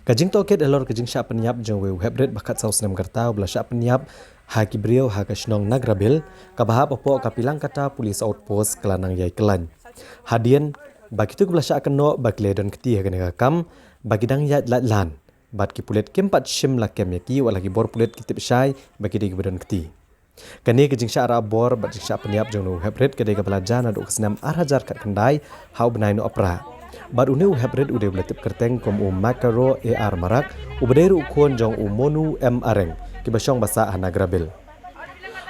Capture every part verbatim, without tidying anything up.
Ka jingtohkit halor ka jingshah pynïap jong uwei u heprit ba khatsaw snem ka rta uba la shah pynïap ha ki briew ha ka shnong Nagrabil, kaba hap hapoh ka Pilangkata Police Outpost, ka la nang ïai khlaiñ. Hadien ba kito kiba la shah kynnoh ba ki la don kti ha kane ka kam, ba ki dang ïaid laitlan, bad ki pulit kim pat shim la kem ïa ki, wat la ki bor pulit ki tip shai ba ki dei kiba don kti. Kane ka jingshah rah bor bad jingshah pynïap jong une u heprit ka dei kaba la jia naduh ka snem ar hajar khatkhyndai ha u bnai Nohprah. Bad une u heprit u dei uba la tip kyrteng kum u Makaro A R Marak, uba dei ruh u khun jong u Monu M Areng, kiba shong ba sah ha Nagrabil.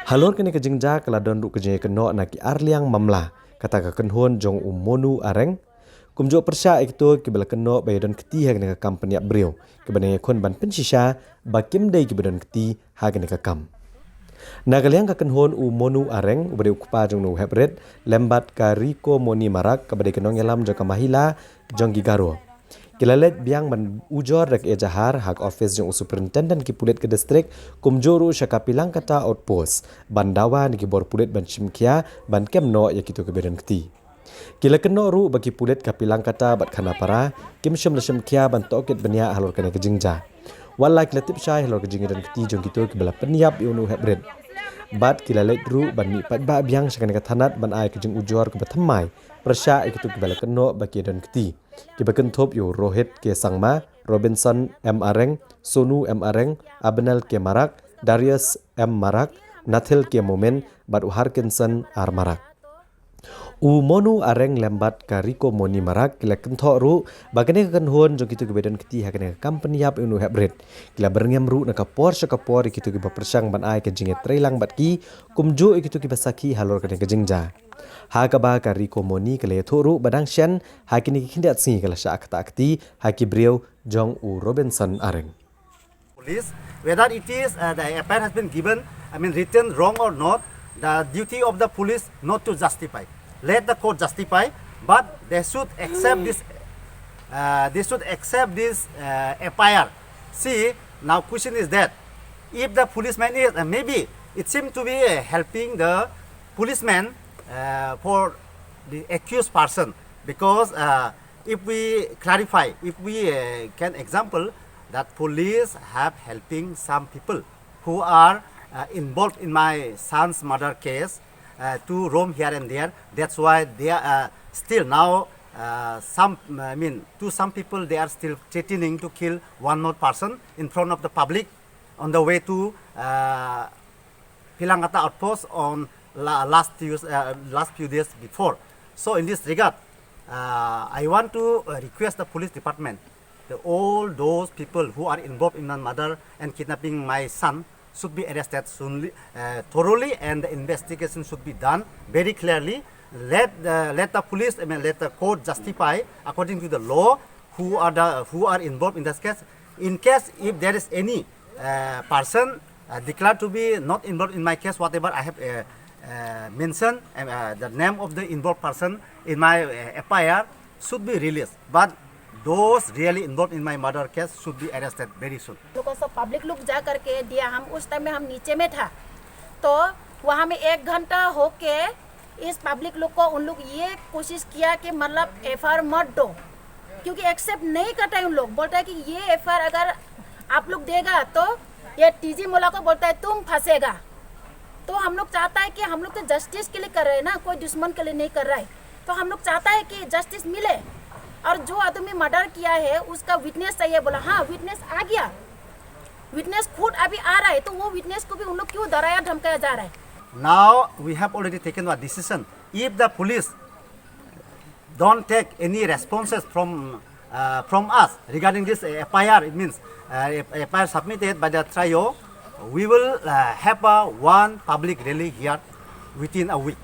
Halor kane ka jingjia ka la don ruh ka jingïakynnoh na ki arliang mamla, kata ka kynhun jong u Monu Areng, kumjuh pyrshah ïa kito kiba la kynnoh ba ïa don kti ha kane ka kam pynïap briew, kiba dang ïakhun ban pynshisha ba kim dei kiba don kti ha kane ka kam. Na ka liang ka kynhun u Monu Areng, uba dei u kpa jong une u heprit, lem bad ka Riko Moni Marak, kaba dei ka nongïalam jong ka Mahila jong ki Garo, ki la leit biang ban ujor da ka ejahar ha ka ophis jong u Superintendent ki pulit ka distrik, kumjuh ruh sha ka Pilangkata Outpost, ban dawa na ki bor pulit ban shim khia ban kem noh ïa kito kiba don kti. Ki la kynnoh ruh ba ki pulit ka Pilangkata bad Khanapara kim shym la shim khia ban tohkit bniah halor kane ka jingjia, wat la ki la tip shai halor ka jingïadon kti jong kito kiba la pynïap ïa une u heprit. Bad ki la leit ruh ban mih paidbah biang sha kane ka thanat ban ai ka jingujor kaba thymmai pyrshah ïa kito kiba la kynnoh ba ki don kti, kiba kynthup ïa u Rohit K Sangma, Robinson M Areng, Sonu M Areng, Abnel K Marak, Darius M Marak, Nathil K Momin bad u Harkinson R Marak. U Monu Areng lem bad ka Riko Moni Marak ki la kynthoh ruh ba kane ka kynhun jong kito kiba don kti ha kane ka kam pynïap ïa une u heprit, ki la byrngem ruh na ka por sha ka por ïa kito kiba pyrshang ban ai ka jingïatreilang bad ki, kumjuh ïa kito kiba sakhi halor kane ka jingjia. Ha kaba ka Riko Moni ka la ïathuh ruh ba dang shen ha kine ki khyndiat sngi ka la shah kata kti ha ki briew jong u Robinson Areng. Police, whether it is, uh, the F I R has been given, I mean, written wrong or not, the duty of the police not to justify. Let the court justify, but they should accept this. Uh, they should accept this, uh, F I R. See, now question is that if the policeman is, uh, maybe it seems to be, uh, helping the policeman, uh, for the accused person, because, uh, if we clarify, if we, uh, can example that police have helping some people who are, uh, involved in my son's murder case, uh, to roam here and there. That's why they are, uh, still now, uh, some, I mean, to some people, they are still threatening to kill one more person in front of the public on the way to, uh, Pilangkata outpost on la-, last Tues-, uh, last few days before. So in this regard, uh, I want to, uh, request the police department that all those people who are involved in the murder and kidnapping my son should be arrested soonly, uh, thoroughly, and the investigation should be done very clearly. Let the, let the police, I mean, let the court justify according to the law who are the, who are involved in this case. In case if there is any, uh, person, uh, declared to be not involved in my case, whatever I have, uh, uh, mentioned, um, uh, the name of the involved person in my, uh, F I R should be released. But those really involved in my murder case should be arrested very soon. लोगों से पब्लिक लोग जा करके दिया, हम उस टाइम में हम नीचे में था, तो वहाँ में एक घंटा होके इस पब्लिक लोग को उन लोग ये कोशिश किया कि मतलब एफ आई आर मत दो, क्योंकि एक्सेप्ट नहीं करता है उन लोग। बोलता है कि ये एफ आई आर अगर आप लोग देगा तो ये टीजी मोला को बोलता है तुम फंसेगा। तो हम लोग चाहता है कि हम लोग तो जस्टिस के लिए कर रहे हैं ना, कोई दुश्मन के लिए नहीं कर रहा है। तो हम लोग चाहता है कि जस्टिस मिले और जो आदमी मर्डर किया है उसका विटनेस चाहिए। बोला हाँ, विटनेस आ गया, विटनेस खुद अभी आ रहा है, तो वो विटनेस को भी उन लोग क्यों डराया धमकाया जा रहा है? Now we have already taken a decision. If the police don't take any responses from, uh, from us regarding this, uh, F I R, it means, uh, F I R submitted by the trio, we will, uh, have a one public rally here within a week.